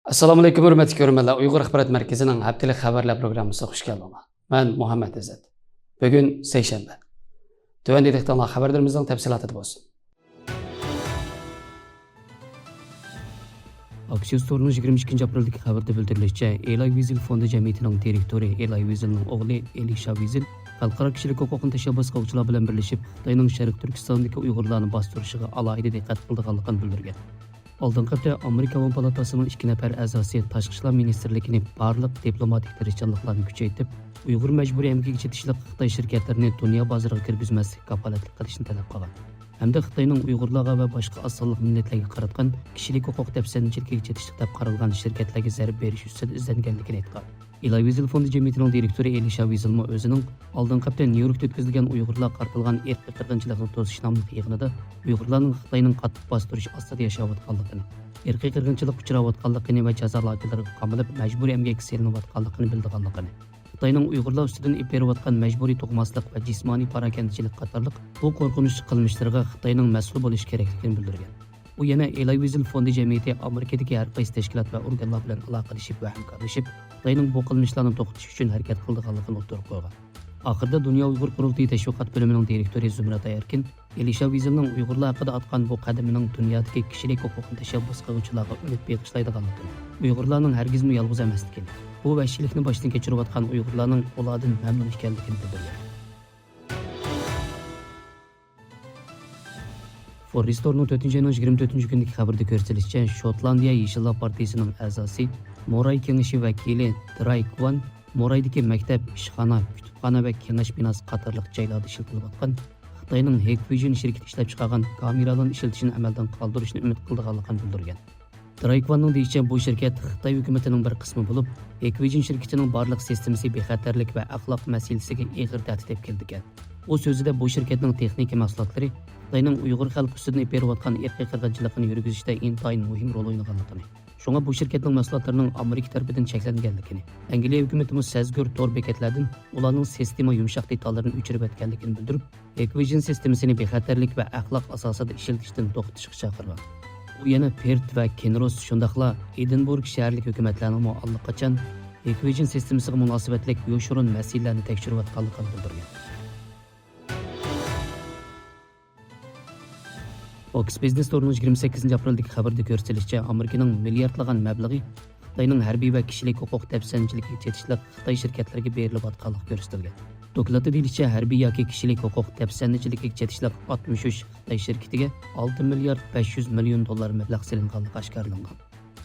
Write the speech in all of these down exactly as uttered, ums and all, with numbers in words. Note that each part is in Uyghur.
ئەسسالامۇئەلەيكۇم، ھۆرمەتلىك كۆرۈرمەنلەر. ئۇيغۇر ئاخبارات مەركىزىنىڭ ھەپتىلىك خەۋەرلەر پروگراممىسىغا خۇش كەلدىڭلار. مەن مۇھەممەد ئىززەت. بۈگۈن سەيشەنبە. تۆۋەندە دىققىتىڭلار خەۋەرلىرىمىزنىڭ تەپسىلاتىدا بولسۇن. ئاكسىيوس تورىنىڭ يىگىرمە ئىككىنچى ئاپرېلدىكى خەۋىرىدە بىلدۈرۈلۈشىچە، ئېلاي ۋىزېل فوندى جەمئىيىتىنىڭ دىرېكتورى، ئېلاي ۋىزېلنىڭ ئوغلى ئېلىشا ۋىزېل خەلقئارا كىشىلىك ھوقۇقنى تەشەببۇس قىلغۇچىلار بىلەن بىرلىشىپ، خىتاينىڭ شەرقىي تۈركىستاندىكى ئۇيغۇرلارنى باستۇرۇشىغا ئالاھىدە دىققەت قىلىدىغانلىقىنى بىلدۈرگەن. ئالدىنقى ھەپتە ئامېرىكا ئاۋام پالاتاسىنىڭ ئىككى نەپەر ئەزاسى تاشقى ئىشلار مىنىستىرلىكىنى بارلىق دىپلوماتىك تىرىشچانلىقلارنى كۈچەيتىپ، ئۇيغۇر مەجبۇرىي ئەمگىكىگە چېتىشلىق خىتاي شىركەتلىرىنى دۇنيا بازىرىغا كىرگۈزمەسلىككە كاپالەتلىك قىلىشنى تەلەپ قىلغان ھەمدە خىتاينىڭ ئۇيغۇرلارغا ۋە باشقا ئاز سانلىق مىللەتلەرگە قاراتقان كىشىلىك ھوقۇق دەپسەندىچىلىكىگە چېتىشلىق دەپ قارالغان شىركەتلەرگە زەربە بېرىش ئۈستىدە ئىزدەنگەنلىكىنى ئېيتقان. ئېلاي ۋىزېل فوندى جەمئىيىتىنىڭ دىرېكتورى ئېلىشا ۋىزېلمۇ ئۆزىنىڭ ئالدىنقى ھەپتە نيۇ يوركتا ئۆتكۈزۈلگەن ئۇيغۇرلارغا قارىتىلغان ئىرقىي قىرغىنچىلىقنى توسۇش ناملىق يىغىنىدا ئۇيغۇرلارنىڭ خىتاينىڭ قاتتىق باستۇرۇش ئاستىدا ياشاۋاتقانلىقىنى، ئىرقىي قىرغىنچىلىققا ئۇچراۋاتقانلىقىنى ۋە جازا لاگېرلىرىغا قامىلىپ، مەجبۇرىي ئەمگەككە سېلىنىۋاتقانلىقىنى بىلىدىغانلىقىنى، خىتاينىڭ ئۇيغۇرلار ئۈستىدىن ئېلىپ بېرىۋاتقان مەجبۇرىي تۇغماسلىق ۋە جىسمانىي پاراكەندىچىلىك قاتارلىق بۇ قورقۇنچلۇق قىلمىشلىرىغا خىتاينىڭ مەسئۇل بولۇشى كېرەكلىكىنى بىلدۈرگەن. ئۇ يەنە ئېلاي ۋىزېل فوندى جەمئىيىتى ئامېرىكىدىكى ھەر قايسى تەشكىلات ۋە ئورگانلار بىلەن ئالاقىلىشىپ ۋە ھەمكارلىشىپ، خىتاينىڭ بۇ قىلمىشلارنى توختىتىش ئۈچۈن ھەرىكەت قىلىدىغانلىقىنى ئوتتۇرىغا قويغان. ئاخىرىدا دۇنيا ئۇيغۇر قۇرۇلتىيى تەشۋىقات بۆلۈمىنىڭ دىرېكتورى زۇمرەت ئايئەركىن ئېلىشا ۋىزېلنىڭ ئۇيغۇرلار ھەققىدە ئاتقان بۇ قەدىمىنىڭ دۇنيادىكى كىشىلىك ھوقۇقنى تەشەببۇس قىلغۇچىلارغا ئۈمىد بېغىشلايدىغانلىقىنى، ئۇيغۇرلارنىڭ ھەرگىزمۇ يالغۇز ئەمەسلىكىنى، بۇ ۋەھشىيلىكنى باشتىن كەچۈرۈۋاتقان ئۇيغۇرلارنىڭ ئۇلاردىن مەمنۇن ئىكەنلىكىنى بىلدۈرگەن. فوررېستورنىڭ تۆتىنچى ئاينىڭ يىگىرمە تۆتىنچى كۈنىدىكى خەۋىرىدە كۆرسىتىلىشىچە، شوتلاندىيە يېشىللار پارتىيىسىنىڭ ئەزاسى، موراي كېڭىشى ۋەكىلى دراي كۋان مورايدىكى مەكتەپ، ئىشخانا، كۇتۇپخانا ۋە كېڭەش بىناسى قاتارلىق جايلاردا ئىشلىتىلىۋاتقان خىتاينىڭ ھېكۋىژن شىركىتى ئىشلەپچىقارغان كامېرالارنى ئىشلىتىشنى ئەمەلدىن قالدۇرۇشنى ئۈمىد قىلىدىغانلىقىنى بىلدۈرگەن. دراي كۋاننىڭ دېيىشىچە، بۇ شىركەت خىتاي ھۆكۈمىتىنىڭ بىر قىسمى بولۇپ، ھېكۋىژن شىركىتىنىڭ بارلىق سىستېمىسى بىخەتەرلىك ۋە ئەخلاق مەسىلىسىگە ئېغىر تەھدىت ئېلىپ كېلىدىكەن. ئۇ سۆزىدە، بۇ شىركەتنىڭ تېخنىكا مەھسۇلاتلىرى خىتاينىڭ ئۇيغۇر خەلقى ئۈستىدىن ئېلىپ بېرىۋاتقان ئىرقىي قىرغىنچىلىقىنى يۈرگۈزۈشتە ئىنتايىن مۇھىم رول ئوينىغانلىقىنى، شۇڭا بۇ شىركەتنىڭ مەھسۇلاتلىرىنىڭ ئامېرىكا تەرىپىدىن چەكلەنگەنلىكىنى، ئەنگلىيە ھۆكۈمىتىمۇ سەزگۈر تور بېكەتلەردىن ئۇلارنىڭ سىستېما يۇمشاق دېتاللىرىنى ئۆچۈرۈۋەتكەنلىكىنى بىلدۈرۈپ، ھېكۋىژن سىستېمىسىنى بىخەتەرلىك ۋە ئەخلاق ئاساسىدا ئىشلىتىشتىن توختىتىشقا چاقىرغان. ئۇ يەنە پېرت ۋە كېنروس، شۇنداقلا ئېدىنبۇرگ شەھەرلىك ھۆكۈمەتلەرنىڭمۇ ئاللىقاچان ھېكۋىژن سىستېمىسىغا مۇناسىۋەتلىك يوشۇرۇن مەسىلىلەرنى تەكشۈرۈۋاتقانلىقىنى بىلدۈرگەن. فوكس بىزنېس تورىنىڭ يىگىرمە سەككىزىنچى ئاپرېلدىكى خەۋىرىدە كۆرسىتىلىشىچە، ئامېرىكىنىڭ مىلياردلىغان مەبلىغى خىتاينىڭ ھەربىي ۋە كىشىلىك ھوقۇق دەپسەندىچىلىكىگە چېتىشلىق خىتاي شىركەتلىرىگە بېرىلىۋاتقانلىقى كۆرسىتىلگەن. دوكلاتتا دېيىلىشىچە، ھەربىي ياكى كىشىلىك ھوقۇق دەپسەندىچىلىكىگە چېتىشلىق ئاتمىش ئۈچ خىتاي شىركىتىگە ئالتە مىليارد بەش يۈز مىليون دوللار مەبلەغ سېلىنغانلىقى ئاشكارىلانغان.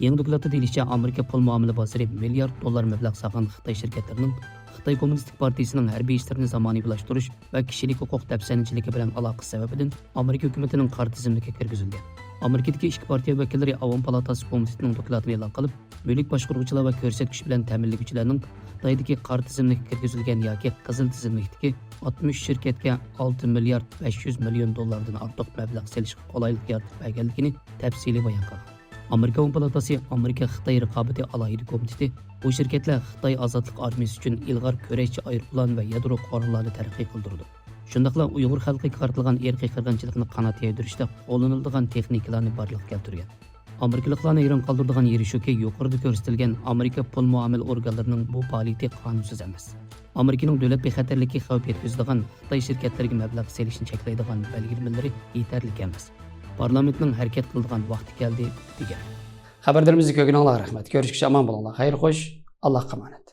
يېڭى دوكلاتتا دېيىلىشىچە، ئامېرىكا پۇل مۇئامىلە بازىرى مىليارد دوللار مەبلەغ سالغان خىتاي شىركەتلىرىنىڭ خىتاي كوممۇنىستىك پارتىيىسىنىڭ ھەربىي ئىشلىرىنى زامانىۋىلاشتۇرۇش ۋە كىشىلىك ھوقۇق دەپسەندىچىلىكى بىلەن ئالاقىسى سەۋەبىدىن ئامېرىكا ھۆكۈمىتىنىڭ قارا تىزىملىكىگە كىرگۈزۈلگەن. ئامېرىكىدىكى ئىككى پارتىيە ۋەكىللىرى ئاۋام پالاتاسى كومىتېتىنىڭ دوكلاتىنى ئېلان قىلىپ، مۈلۈك باشقۇرغۇچىلار ۋە كۆرسەتكۈچ بىلەن تەمىنلىگۈچىلەرنىڭ خىتايدىكى قارا تىزىملىككە كىرگۈزۈلگەن ياكى قىزىل تىزىملىكتىكى ئاتمىش شىركەتكە ئالتە مىليارد بەش يۈز مىليون دوللاردىن ئارتۇق مەبلەغ سېلىشقا قولايلىق يارىتىپ بەرگەنلىكىنى تەپسىلىي بايان قىلغان. ئامېرىكا ئاۋام پالاتاسى ئامېرىكا خىتاي رىقابىتى ئالاھىدە كومىتېتى بۇ شىركەتلەر خىتاي ئازادلىق ئارمىيىسى ئۈچۈن ئىلغار كۈرەشچى ئايروپىلان ۋە يادرو قوراللارنى تەرەققىي قىلدۇرىدۇ. شۇنداقلا ئۇيغۇر خەلقىگە قارىتىلغان ئىرقىي قىرغىنچىلىقنى قانات يايدۇرۇشتا قوللىنىلىدىغان تېخنىكىلارنى بارلىققا كەلتۈرگەن. ئامېرىكىلىقلارنى ھەيران قالدۇرىدىغان يېرى شۇكى، يۇقىرىدا كۆرسىتىلگەن ئامېرىكا پۇل مۇئامىلە ئورگانلىرىنىڭ بۇ پائالىيىتى قانۇنسىز ئەمەس. ئامېرىكىنىڭ دۆلەت بىخەتەرلىكىگە خەۋپ يەتكۈزىدىغان، خىتاي شىركەتلىرىگە مەبلەغ سېلىشنى چەكلەيدىغان بەلگىلىمىلىرى يېتەرلىك ئەمەس. پارلامېنتنىڭ ھەرىكەت قىلىدىغان ۋاقتى كەلدى، دېگەن. خەۋەرلىرىمىزنى كۆرگىنىڭلارغا رەھمەت. كۆرۈشكىچە ئامان بولۇڭلار. خەير خوش. ئاللاھقا ئامانەت.